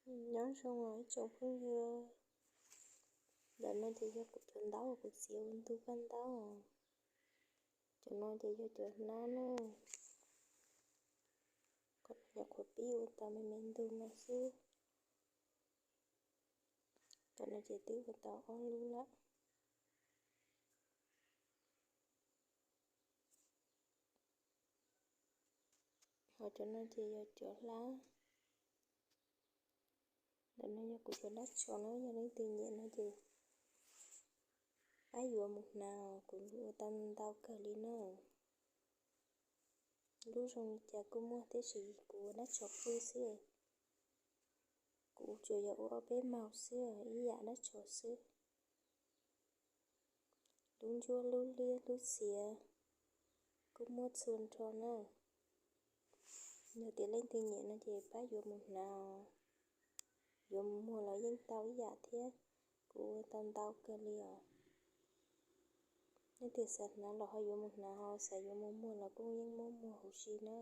Nyob zoo os ib tsoom phooj ywg, ntawm no ces yog kuv cov ntaub uas kuv txiav ua ntug paj ntaub. Cov no ces yog cov hlab na, nyuam qhuav pib ua tau me me ntug no xwb. Cov no ces twb ua tau ob lub lawm. Ho cov no ces yog cov hlab. Ntawm no yog kuv cov dab tsho na, yog leej twg nyiam no ces pab yuav mus hnav, kuv ua tau ntau kawg li na. Lub zoo li cas kuj muaj, tab sis kuv ua dab tsho pwj xwb. Kuv tsuas yog ua ob peb mos xwb, ib yam dab tsho xwb. Lub ntsuab, lub liab, lub txiav kuj muaj txhua nrho na. Yog tias leej twg nyiam no ces pab yuav mus hnav, yuav mus muag los yeej tau ib yam thiab. Kuv ua tau ntau kawg li os. Leej twg xav hnav los ho yuav mus hnav, ho xav yuav mus muag los kuj yeej muab muag huv si na.